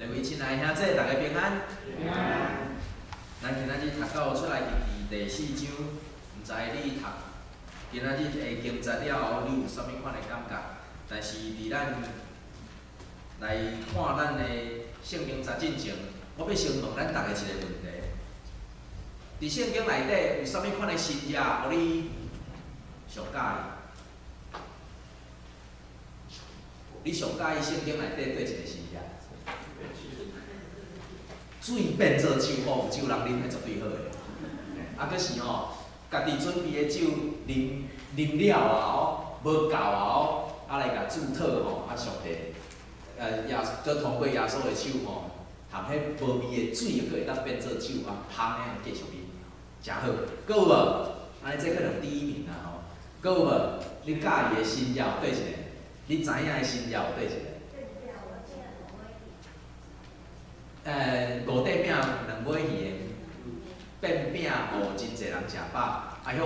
各位親愛兄姊，大家平安。平安。咱今仔日讀到出埃及記第四章，毋知你讀今仔日的經節了後，你有啥物款的感覺？但是佇咱來看咱的聖經節進前，我欲先問咱逐家一个問題：佇聖經內底有啥物款的神跡，予你上佮意？你上佮意聖經內底佗一个神跡？水變做酒吼，有酒人啉，彼絕對好的。啊，閣是吼，家己準備的酒啉啉了啊哦，無夠啊哦，啊來共祝禱吼，啊上帝，耶閣通過耶穌的手吼，含彼無味的水閣會當變做酒啊，芳的繼續啉，誠好。閣有無？按呢這可能第一名啦吼。閣有無？你佮意的神跡有佗一个？你知影的神跡有佗一个？五塊餅兩尾魚的變餅，予真濟人食飽。哎喲，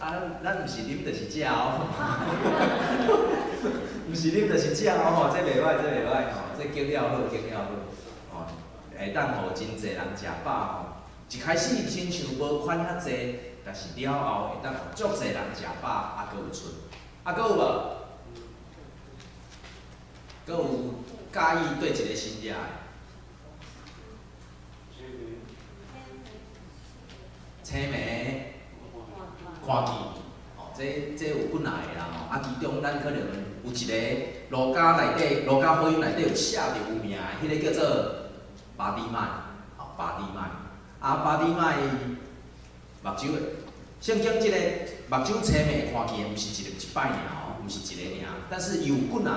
啊，咱毋是啉就是食哦，毋是啉就是食哦吼，這袂䆀，這袂䆀吼，這景了好，景了好，吼，會當予真濟人食飽吼。一開始親像無款遐濟，但是了後會當予足濟人食飽，啊，閣有剩，啊，閣有無？閣有佮意佗一个神跡的？青盲看見，吼，這有幾若個啦吼，啊，其中咱可能有一个路加內底，路加福音內底有寫著有名的，彼个叫做巴底買，吼，巴底買，啊，巴底買目睭的，聖經這個目睭青盲看見的，毋是一個一擺爾吼，毋是一个爾，但是伊有幾若个吼，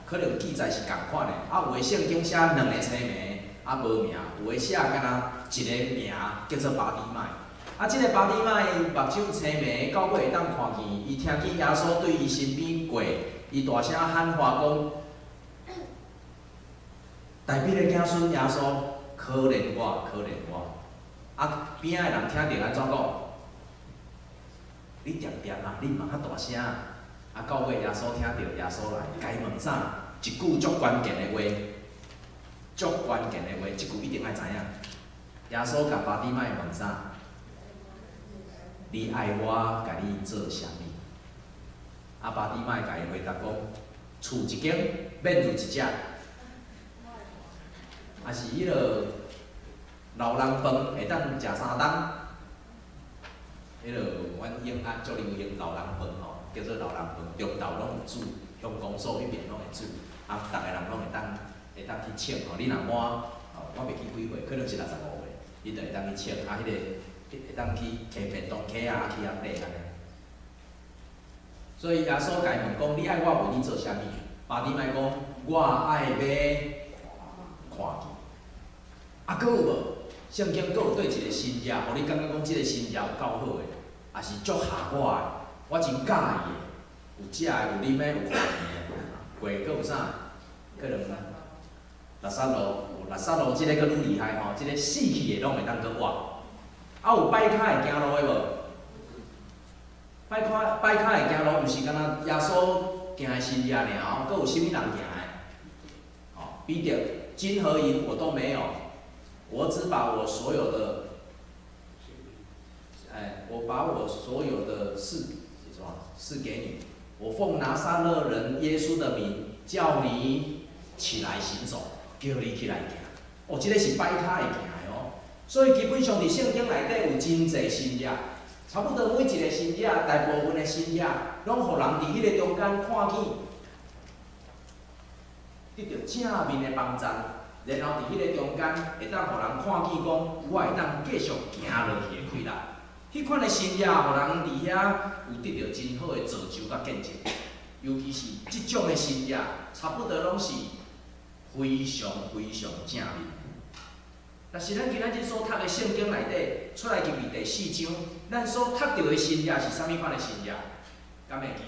可能記載是仝款的，啊，有的聖經寫兩个青盲，啊無名，有的寫敢若一个名叫做巴底買。啊，這個巴底買目睭青盲，到尾會當看見，伊聽見耶穌對伊身邊過，伊大聲喊話講：大衛的子孫耶穌，可憐我，可憐我！啊，邊仔的人聽著按怎講？你恬恬啊，你毋通較大聲。啊，到尾耶穌聽著，耶穌來，共伊問啥？一句足關鍵的話，足關鍵的話，這句一定愛知影。耶穌共巴底買問啥？你愛我共你做啥物？啊，巴底買共伊回答講：厝一間，免入一隻，抑是彼落老人飯會當食三頓。彼落阮永安足流行老人飯吼，叫做老人飯，中晝攏有煮，鄉公所彼邊攏會煮，啊，逐个人攏會當去請吼。你若滿，哦，我袂記幾歲，可能是65歲，你就會當去請，啊，彼個會當去提便當盒仔去遐綴按呢。所以耶穌共伊問講：你愛我為你做啥物？巴底買講：我愛欲看見。啊，閣有無？聖經閣有佗一个神跡，予你感覺講這个神跡有夠好的，也是足合我的，我真佮意的。有食的，有啉的，有看見的。過閣有啥？可能拉撒路，拉撒路這个閣愈厲害吼，這个死去的攏會當閣活。啊，有跛跤會行路的無？跛跤會行路，毋是干焦耶穌行的神跡爾哦，閣有啥物人行的？哦，彼得金和銀我都沒有，我只把我所有的，哎，我把我所有的事，什麼賜給你。我奉拿撒勒人耶穌的名，叫你起來行走，叫你起來行。哦，這个是跛跤會行的哦。所以基本上佇聖經內底有真濟神跡，差不多每一个神跡，大部分的神跡，攏予人佇彼个中間看見，得著正面的幫助，然後佇彼个中間會當予人看見講，我會當繼續行落去的氣力。彼款的神跡，予人佇遐有得著真好的造就佮見證。尤其是這種的神跡，差不多攏是非常非常正面。但是咱今仔日所讀的聖經內底，出埃及記第四章，咱所讀著的神跡是啥物款的神跡？敢會記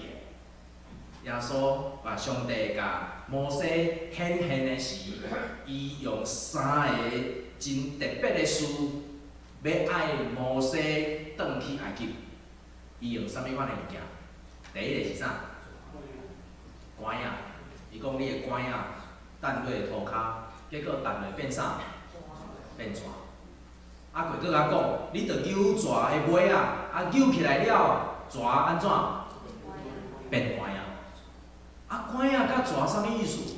得？耶穌啊，上帝共摩西顯現的時，伊用三个真特別的事，欲愛摩西轉去埃及。伊用啥物款的物件？第一個是啥？拐仔。伊講你的拐仔擲落塗跤，結果擲落變啥？變蛇。啊，過閣共講，你著揪蛇的尾仔，啊，揪起來了，蛇按怎？變拐仔。啊，拐仔佮蛇啥物意思？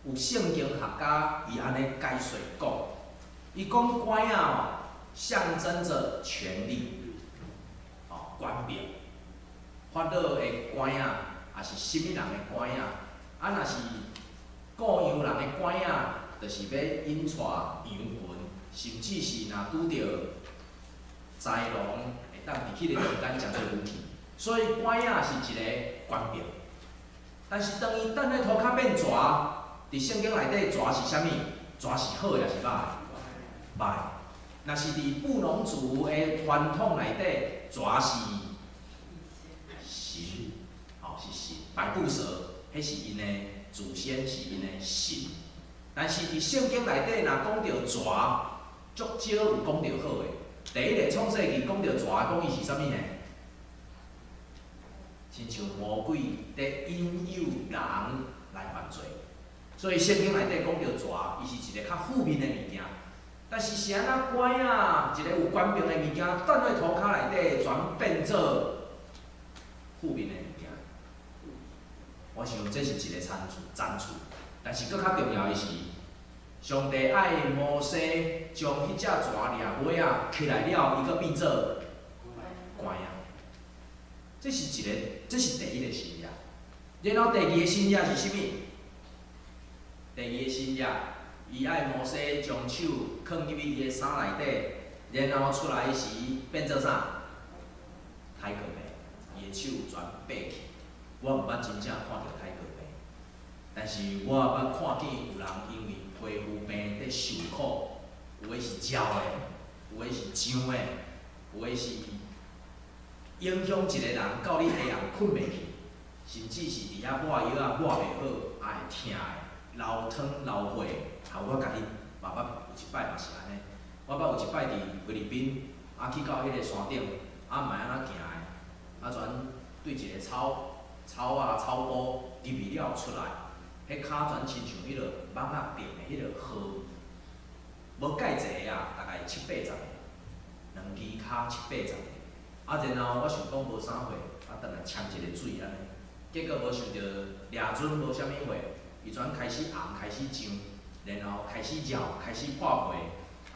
有聖經學家伊按呢解說講，伊講拐仔哦，象徵著權力，哦，權柄。法老的拐仔，也是啥物人的拐仔？啊，若是顧羊人的拐仔，就是欲引帶羊群，甚至是若拄著豺狼，會當佇彼个中間誠濟武器。所以拐仔是一个權柄。但是當伊擲咧塗跤變蛇，佇聖經內底蛇是啥物？蛇是好的抑是歹的？歹。若是佇布農族的傳統內底，蛇是神，吼，是神，百步蛇，彼是𪜶的祖先，是𪜶的神。但是佇聖經內底，若講著蛇，足少有講著好的。第一个創世記講著蛇，講伊是啥物呢？親像魔鬼佇引誘人來犯罪。所以聖經內底講著蛇，伊是一个較負面的物件。但是是按怎拐仔，一个有權柄的物件，擲咧塗跤內底，全變做負面的物件。我想這是一个參處，參處。但是閣較重要的是，上帝愛摩西將彼隻蛇掠尾仔起來了，伊閣變做拐仔。這是一个，這是第一个神跡。然後第二个神跡是啥物？第二个神跡，伊愛摩西將手囥入去伊的衫內底，然後出來時變做啥？苔糠病，伊的手全白去。我毋捌真正看著苔糠病，但是我捌看見有人因為皮膚病佇受苦，有的是焦的，有的是癢的，有的是影響一個人到你下暗睏袂去，甚至是佇遐抹藥仔抹袂好，也會疼的，流湯流血。啊，我家己嘛捌有一擺嘛是按呢。我捌有一擺佇菲律賓，啊去到彼个山頂，啊毋知按怎行的，啊全對一个草草仔草埔入去了出來，彼跤全親像彼落網仔釘的彼落號，無蓋濟啊，大概七八十个，兩支跤七八十個。啊，然後我想講無啥貨，啊，轉來攕一个水按呢，結果無想著掠準無啥物貨，伊全開始紅，開始脹，然後開始繞，開始破皮，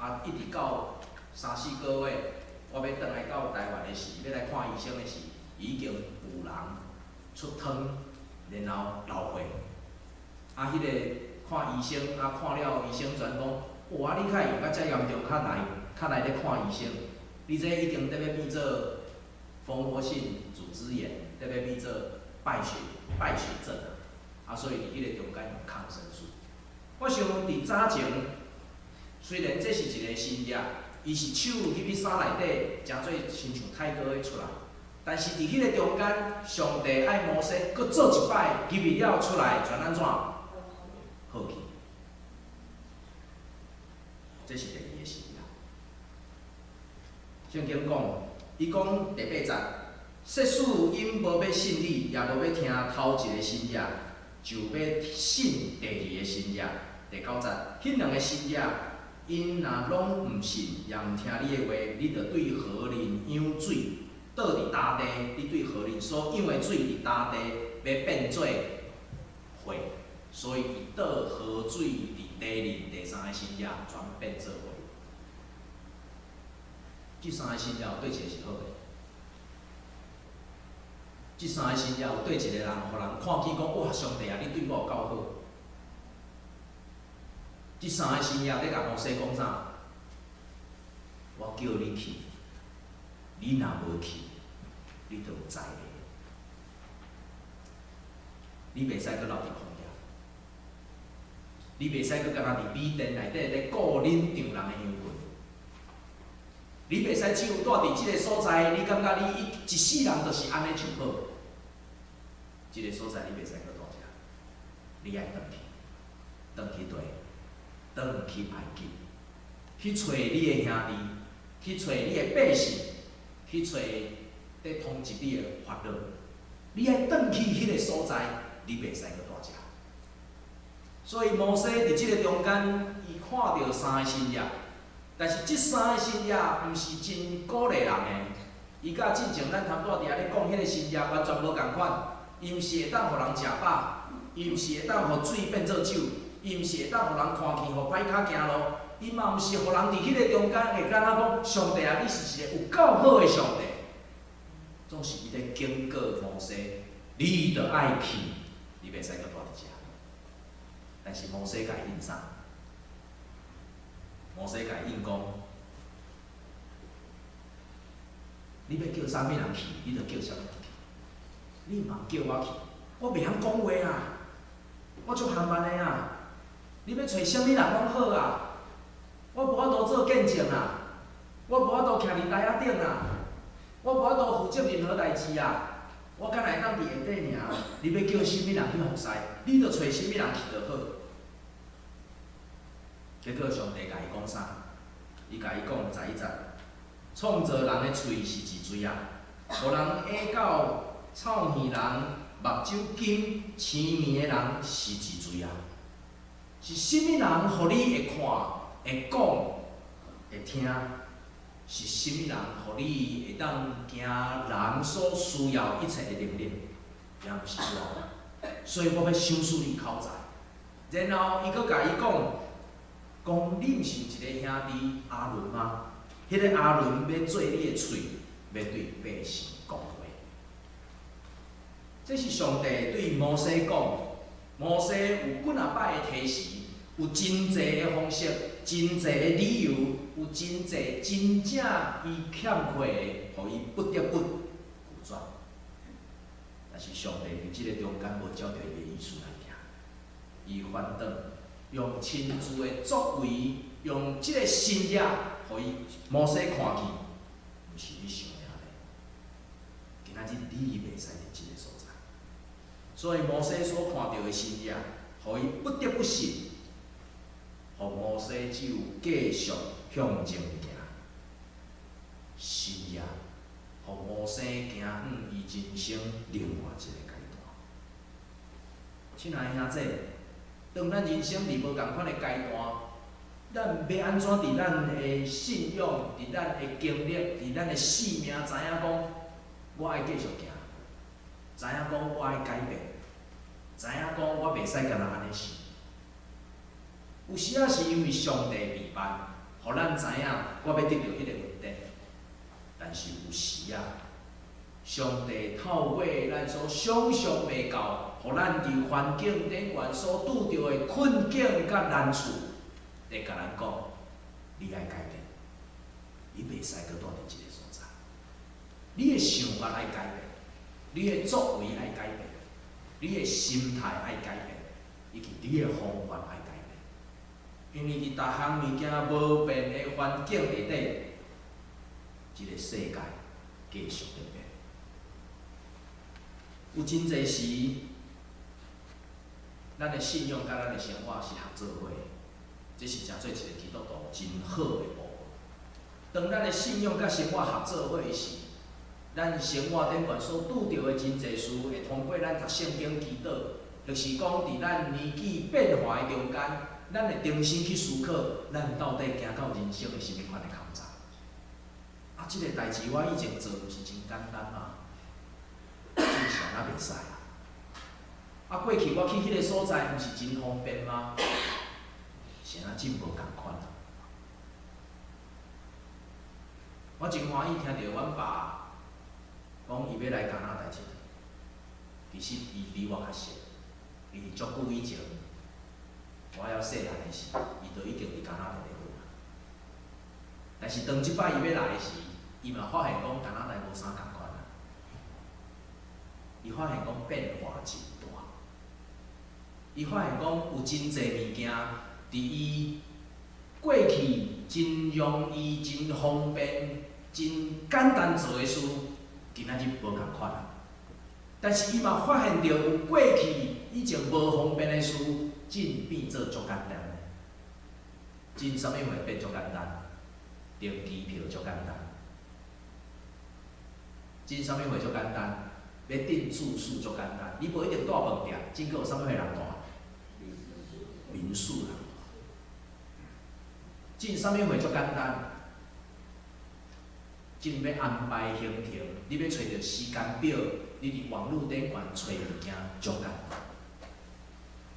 啊，一直到三四個月，我欲轉來到台灣的時，欲來看醫生的時，已經有人出湯，然後流血。啊，彼个看醫生，啊，看了醫生全講，哇，你較會用甲遮嚴重，較來咧看醫生，你這已經佇欲變做蜂窩性組織炎，佇欲變做敗血症啊，所以佇彼个中間用抗生素。我想佇早前，雖然這是一个神跡，伊是手入去衫內底，誠做親像太哥的出來，但是佇彼个中間，上帝愛摩西閣做一擺，入去了出來，全按怎？好去。這是第二个神跡。聖經講，伊講第八節，說使𪜶無欲信你，也無欲聽頭一个神跡，就欲信第二个神跡。第九節，彼兩个神跡，𪜶若攏毋信，也毋聽你的話，你著對河裡湧水，倒佇乾地，你對河裡所湧的水佇乾地，欲變做血，所以伊倒河水佇地裡，第三个神跡全變做血。這三个神跡有佗一个是好的？這三个神跡有佗一个人，予人看見講，哇！上帝啊，你對我有夠好。這三个神跡佇共摩西講啥？我叫你去，你若無去，你就有災難。你袂使閣留佇曠野，你袂使閣干焦佇米甸內底咧顧恁丈人的羊群。你袂使只有蹛佇這个所在，你感覺你一世人就是按呢就好。這个所在你袂使閣蹛遮，你愛轉去，轉去佗，轉去埃及，去揣你的兄弟，去揣你的百姓，去揣佇統治你的法老。你愛轉去彼个所在，你袂使閣蹛遮。所以摩西佇這个中間，伊看著三个神跡，但是這三個神跡毋是真鼓勵人的。伊佮進前咱頭拄仔佇遐咧講彼个神跡完全無仝款。伊毋是會當予人食飽，伊毋是會當予水變做酒，伊毋是會當予人看見予歹跤行路，伊嘛毋是予人佇彼个中間會感覺講上帝啊，你是一个有夠好的上帝。總是伊咧警告摩西，你著愛去，你袂使閣蹛佇遮。但是摩西共伊應啥？摩西共伊應講：你欲叫啥物人去，你就叫啥物人去。你毋通叫我去，我袂曉講話啊，我足含慢的啊。你欲揣啥物人攏好啊，我無法度做見證啊，我無法度徛佇台仔頂啊，我無法度負責任何代誌啊。我敢若會當佇下底爾？你欲叫啥物人去服侍，你就揣啥物人去就好。結果上帝共伊講啥？伊共伊講11節，創造人的喙是一喙仔，予人耳到臭耳人、目睭金、青面的人是一喙仔。是啥物人予你會看、會講、會聽？是啥物人予你會當行人所需要一切的能力？也毋是我。所以我欲賞賜你口才。然後伊閣共伊講。講你毋是有一個兄弟亞倫嗎？彼個亞倫欲做你的喙，欲對百姓講話。這是上帝對摩西講。摩西有幾若擺的提示，有真濟的方式，真濟的理由，有真濟真正伊欠缺的，予伊不得不拒絕。但是上帝佇這个中間無照著伊的意思來行，伊反轉。用親自的作為，用這个神跡，予伊摩西看見，毋是你想的按呢。今仔日你袂使佇這个所在，所以摩西所看著的神跡，予伊不得不信，予摩西只有繼續向前行。神跡，予摩西行向伊人生另外一个階段。親愛的兄弟，當咱人生佇無仝款的階段，咱欲按怎佇咱的信仰、佇咱的經歷、佇咱的生命，知影講我愛繼續行，知影講我愛改變，知影講我袂使干焦按呢想。有時仔是因為上帝備辦，予咱知影我欲得著彼个恩典，但是有時仔，上帝透過咱所想像袂到，予咱佇環境頂懸所拄著的困境佮難處，會共咱講，你愛改變，你袂使閣蹛佇這个所在，你的想法愛改變，你的作為愛改變，你的心態愛改變，以及你的方法愛改變。因為佇逐項物件無變的環境下底，這个世界繼續咧變。有真濟時，咱的信仰佮咱的生活是合做伙的，這是誠做一個基督徒真好的部分。當咱的信仰佮生活合做伙時，咱生活頂懸所拄著的真濟事，會通過咱讀聖經祈禱，就是講佇咱年紀變化的中間，咱會重新去思考，咱到底行到人生的啥物款的坎站。啊，這個代誌我以前做毋是真簡單嗎？真是按呢袂使啊！啊，過去我去彼个所在，毋是真方便嗎？是按怎真無仝款啊！我真歡喜聽著阮爸講，伊欲來加拿大𨑨迌。其實伊比我較熟，伊佇足久以前，我猶細漢的時，伊就已經佇加拿大咧混啊。但是當這擺伊欲來的時，伊嘛發現講加拿大無啥仝款啊。伊發現講變化真大，伊發現講有真濟物件，佇伊過去真容易、真方便、真簡單做的事，今仔日無仝款啊。但是伊嘛發現著有過去以前無方便的事，真變做足簡單的。真啥物會變足簡單？訂機票足簡單。真啥物會足簡單？欲訂住宿足簡單，你無一定蹛飯店，真閣有啥物歲人蹛？允許人蹛。進啥物貨足簡單？進欲安排行程，你欲揣著時間表，你佇網路頂懸揣物件足簡單。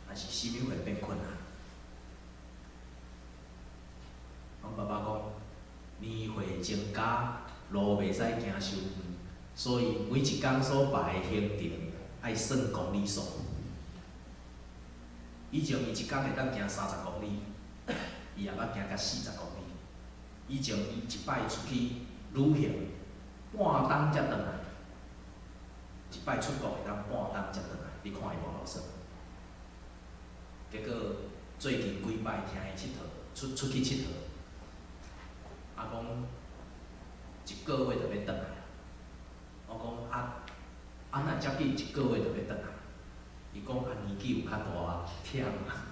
但是啥物會變困難？阮爸爸講，年歲增加，路袂使行傷遠，所以每一工所排的行程愛算公里數。以前伊一工會當行30公里，伊也捌行甲40公里。以前伊一擺出去旅行，半冬才轉來。一擺出國會當半冬才轉來，你看伊無老算。結果最近幾擺聽伊𨑨迌，出去𨑨迌，啊講一個月就欲轉來。我講啊，啊哪會遮緊一個月就欲轉來？伊講啊年紀有較大，忝啊。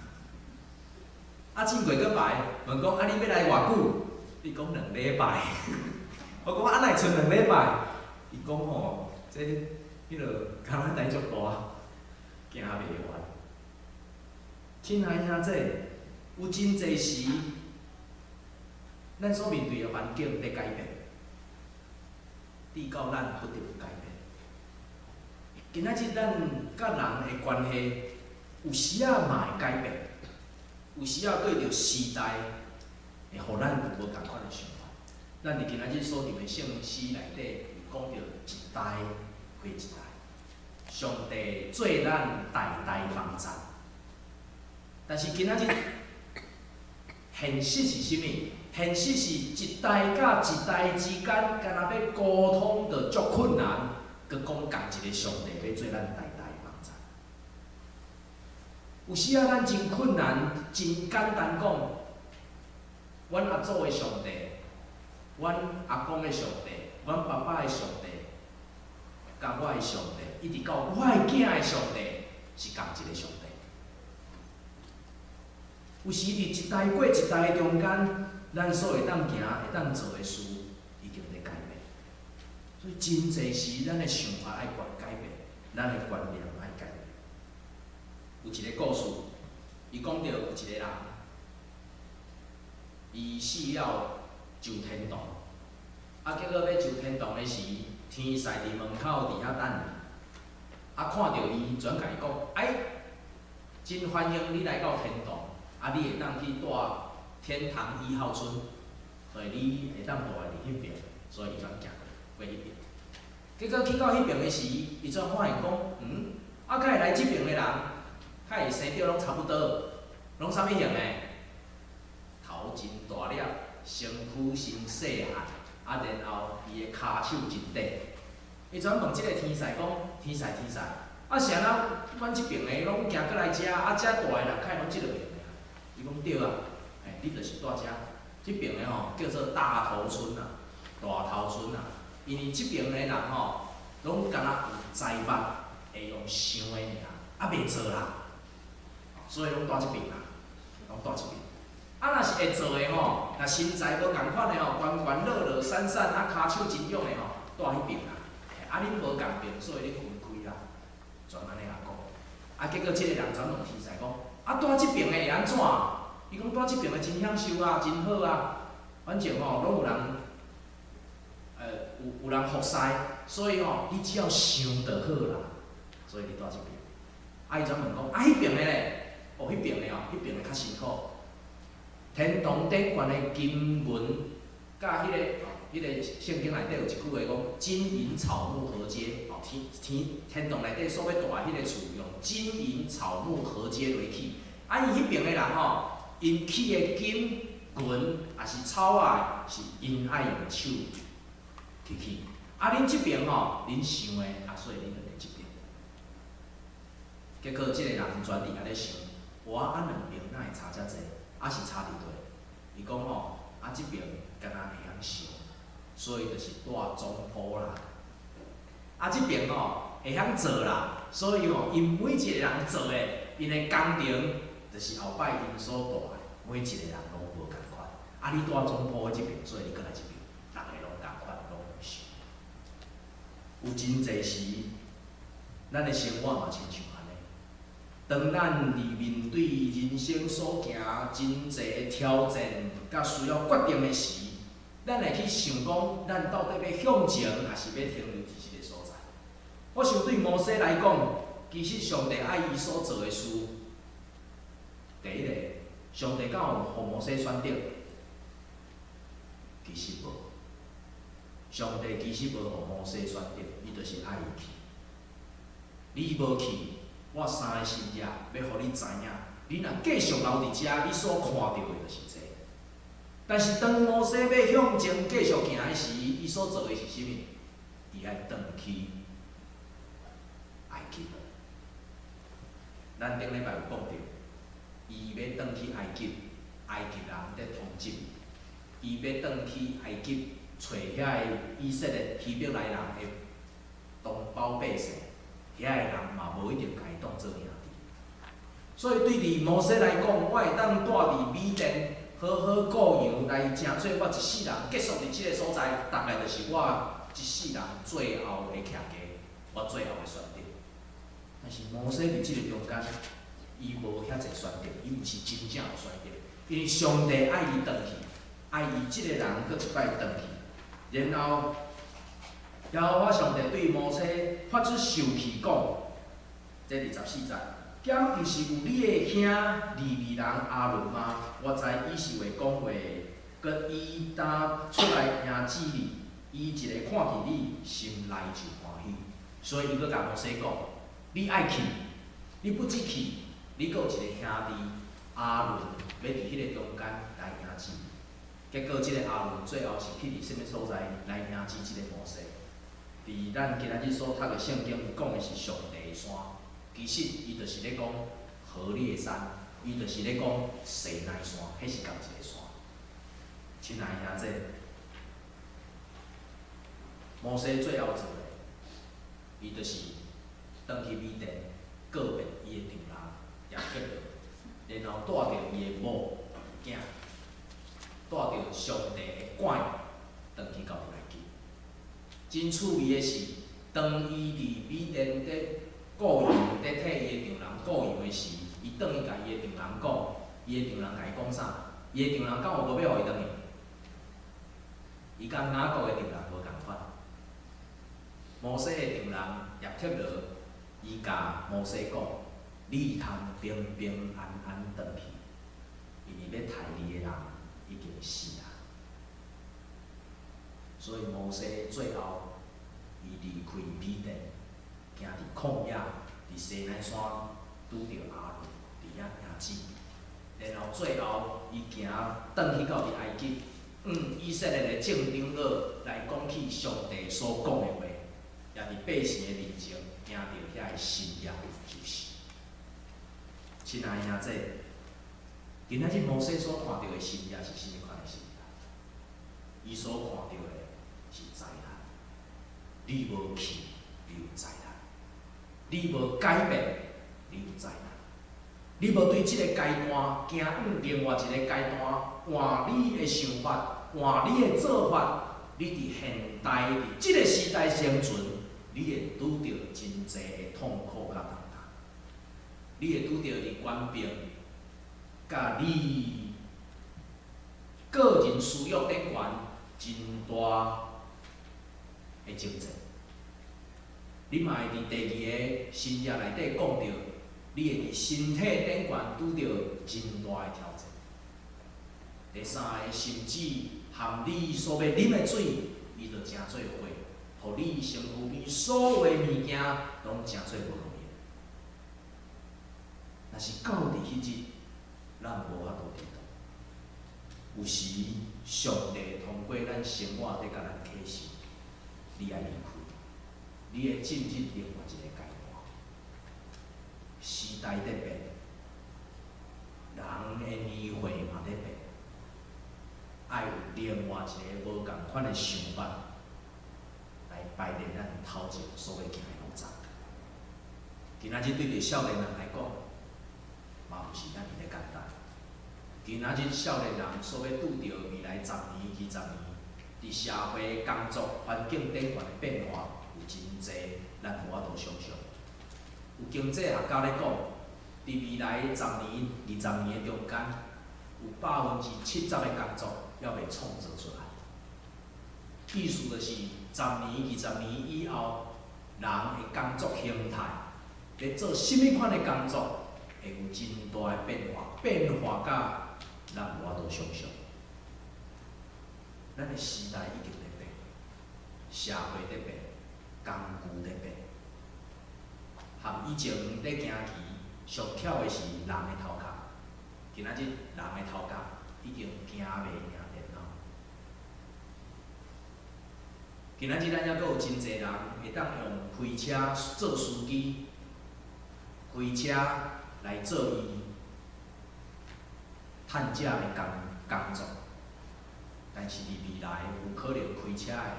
啊，進過閣擺，問講啊你欲來偌久？伊講2禮拜。我講啊，哪會賰2禮拜？伊講吼，這彼落工代足大，行袂完。親愛兄弟，有真濟時，咱所面對的環境佇改變，直到咱不得不改變。今仔日咱佮人的關係，有時仔嘛會改變，有時仔對著時代會予咱有無仝款的想法。咱佇今仔日所念的聖詩內底，有講著一代過一代，上帝做咱代代幫贊。但是今仔日現實是啥物？現實是一代佮一代之間，敢若欲溝通就足困難，閣講仝一個上帝欲做咱代代幫贊。有時仔咱真困難，真簡單講，阮阿祖的上帝，阮阿公的上帝，阮爸爸的上帝，佮我的上帝，一直到我的囝的上帝，是仝一個上帝。有時佇一代過一代的中間，咱所會當行、會當做的事，已經佇改變。所以真濟時，咱的想法愛改變，咱的觀念愛改變。有一個故事，伊講著有一個人，伊死了上天堂，啊，結果欲上天堂的時，天使佇門口佇遐等伊，啊，看著伊，轉共伊講：哎，真歡迎你來到天堂，啊，你會當去蹛天堂1號村，所以你會當蹛佇彼邊，所以伊轉行過彼邊。結果去到彼邊的時，伊轉發現講，啊，敢會來這邊的人，佮伊生著攏差不多，攏啥物型的？頭真大粒，身軀真細漢，啊，然後伊的跤手真短。伊轉問這個天使講：天使天使，啊是按怎阮這邊的攏行過來遮，啊遮蹛的人較會攏這個型的？伊講對啊，欸，你就是蹛遮，這邊的吼叫做大頭村啊，大頭村啊，因為這邊的人吼，攏敢若有財物，會用想的爾，啊袂做啦，所以攏蹛這邊啦，攏蹛這邊。啊，若是會做的吼，若身材無仝款的吼，懸懸落落瘦瘦，啊，跤手真勇的吼，蹛彼邊啦。啊，恁無仝邊，所以恁分開啦，全按呢來講。啊，結果這個人轉問天使講：啊，蹛這邊的會按怎？伊講蹛這邊的真享受啊，真好啊，反正吼攏有人，有人服侍，所以吼你只要想就好啦。所以你蹛這邊。啊，伊轉問講：啊，彼邊的咧？哦，彼邊的哦，彼邊的較辛苦。天堂頂懸的金銀，佮彼個聖經內底有一句話講：金銀草木禾秸。哦，天堂內底所欲蹛彼個厝，用金銀草木禾秸來起。啊，伊彼邊的人吼，𪜶起的金銀抑是草仔，是𪜶愛用手去起。啊，恁這邊吼，恁想的，啊，所以恁就佇這邊。結果這個人轉佇遐咧想，哇，啊兩邊哪會差遮濟？啊是差佇佗？伊講吼，啊這邊敢若會曉想，所以就是蹛中鋪啦。啊這邊吼會曉做啦，所以吼𪜶每一個人做的，𪜶的工程就是後擺𪜶所蹛的，每一個人攏無仝款。啊你蹛總鋪的這邊，所以你閣來這邊，逐个攏仝款，攏有想。有真濟時，咱的生活嘛親像按呢。當咱佇面對人生所行真濟挑戰，佮需要決定的時，咱會去想講，咱到底欲向前，抑是欲停留佇這個所在？我想對摩西來講，其實上帝愛伊所做的事，第一個，上帝敢有予摩西選擇？其實無，上帝其實無予摩西選擇，伊就是愛伊去。你無去，我三个神蹟欲予你知影，你若繼續留佇遮，你所看著的就是這個。但是當摩西欲向前繼續行的時，伊所做的是啥物？伊愛轉去埃及。咱頂禮拜有講著，伊欲轉去埃及，埃及人佇通緝，伊欲轉去埃及揣遐个以色列希伯來人的同胞百姓，遐个人嘛無一定共伊當做兄弟。所以對佇摩西來講，我會當蹛佇米甸好好顧羊來成做我一世人結束佇這个所在，大概就是我一世人最後的徛家，我最後的選擇。但是摩西佇這個中間，伊無遐濟選擇，伊毋是真正有選擇，因為上帝愛伊轉去，愛伊這個人閣一擺轉去，然後耶和華上帝對摩西發出受氣講，這24節，敢毋是有你的兄利未人亞倫嗎？我知伊是會講話，閣伊當出來迎接你，伊一下看見你，心內就歡喜。所以伊閣共摩西講：你愛去，你不只去，你閣有一個兄弟亞倫欲佇彼个中間來迎接你。結果，這個亞倫最後是去佇啥物所在來迎接這個摩西？佇咱今仔日所讀的聖經，伊講的是上帝的山，其實伊就是咧講何烈山，伊就是咧講西奈山，彼是仝一個山。親愛的兄弟，摩西最後做的，伊就是轉去米甸告別伊的丈人葉忒羅，然後帶著伊的某囝，帶著上帝的管轉去到埃及。真趣味的是，當伊佇米甸佇顧羊，佇替伊的丈人顧羊的時，伊轉去共伊的丈人講，伊的丈人共伊講啥？伊的丈人敢有無欲予伊轉去？伊佮雅各的丈人無仝款。摩西的丈人葉忒羅，伊共摩西講：你通平平安安轉去，因為欲刣你的人已經死啊。所以摩西最後，伊離開米甸，行佇曠野，佇西奈山拄著亞倫，佇遐迎接。然後最後，伊行轉去到佇埃及，向以色列的眾長老來講起上帝所講的話，也佇百姓的面前行著遐个神蹟就是。親愛的兄弟，今仔日摩西所看著的神蹟是啥物款的神蹟？伊所看著的是災難。你無去，你有災難；你無改變，你有災難。你無對這個階段行往另外一個階段，換你的想法，換你的做法，你佇現代佇這個時代生存，你會拄著真濟的痛苦佮重擔。你會拄著佇權柄佮你個人私欲頂懸真大的爭戰。你嘛會佇第二个神蹟內底講著，你會佇身體頂懸拄著真大的挑戰。第三个，甚至含你所欲啉的水，伊就成做血，予你身軀邊所有的物件攏成做無路用。若是到佇彼日，咱無法度抵擋。有時上帝通過咱生活佇共咱啟示，你愛離開，你會進入另外一個階段。時代佇變，人的年歲嘛佇變，愛有另外一個無仝款的想法來排列咱頭前所欲行的路程。今仔日對著少年人來講，嘛毋是遐爾的簡單。今仔日少年人所欲拄著未來十年、20年，佇社會工作環境頂懸的變化，有真濟咱無法度想象。有經濟學家咧講，佇未來十年、20年的中間，有70%的工作猶未創造出來。意思就是十年、二十年以後，人的工作形態，咧做啥物款的工作，會有真大的變化，變化甲咱無法度想象。咱的時代已經佇變，社會佇變，工具佇變，和以前佇行棋上巧的是人的頭殼，今仔日人的頭殼已經行袂贏電腦。今仔日咱猶閣有真濟人會當用開車做司機，開車來做伊趁食的工作，但是佇未來有可能開車的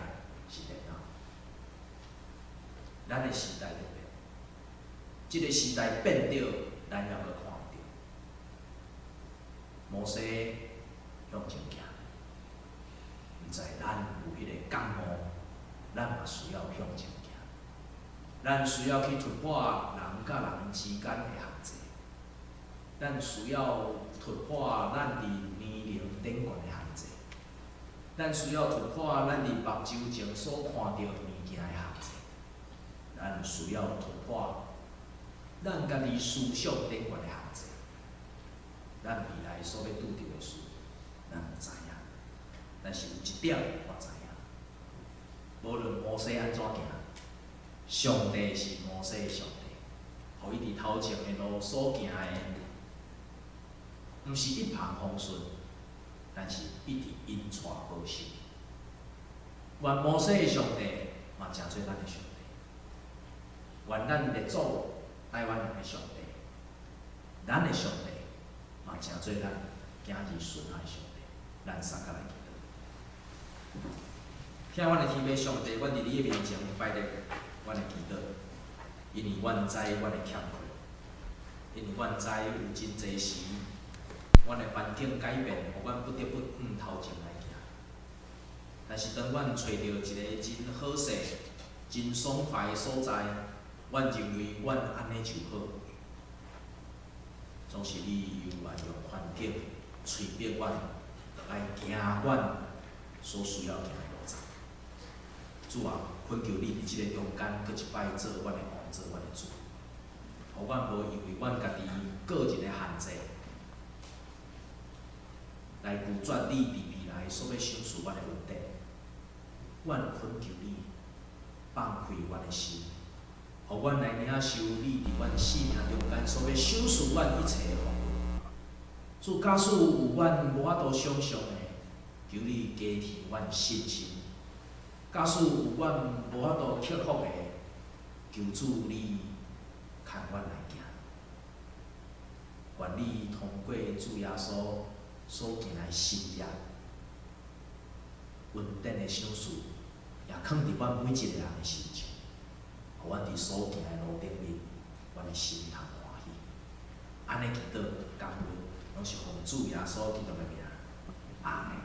是電腦。咱的時代佇變，這个時代變著，咱猶閣看毋著。摩西向前行，毋知咱有彼个覺悟，咱嘛需要向前行。咱需要去突破人佮人之間的限制，咱需要突破咱佇年齡頂懸的限制，咱需要突破咱佇目睭前所看著物件的限制，咱需要突破咱家己思想頂懸的限制。咱未來所欲拄著的事，咱毋知影，但是有一點我知影，無論摩西按怎行，上帝是摩西的上帝，予伊佇頭前的路所行的，毋是一帆風順，但是一直引帶保守。願摩西的上帝嘛，成做咱的上帝。願咱列祖台灣人的上帝，咱的上帝嘛，成做咱囝兒孫仔的上帝。咱三甲來祈禱。疼阮的天父上帝，阮佇你的面前擺設阮的祈禱，因為阮知阮的欠缺，因為阮知有真濟時，阮的環境改變，予阮不得不向頭前來行。但是當阮揣著一个真好勢、真爽快的所在，阮認為阮按呢就好，總是你猶愛用環境催逼阮，來行阮所需要行的路程。主啊，懇求你佇這个中間，閣一擺做阮的王，做阮的主，予阮無因為阮家己個人的限制，來拒絕你佇未來所欲賞賜阮的恩典。阮懇求你放開阮的心，予阮來領受你佇阮生命中間所欲賞賜阮一切的福分。主，假使有阮無法度想象的，求你加添阮信心；假使有阮無法度克服的，求主你牽阮來行。願你通過主耶穌所行的神蹟，恩典的賞賜，也囥佇阮每一个人的身上，予阮佇所行的路頂面，阮的心通歡喜。按呢祈禱感恩，攏是奉主耶穌基督的名，阿門。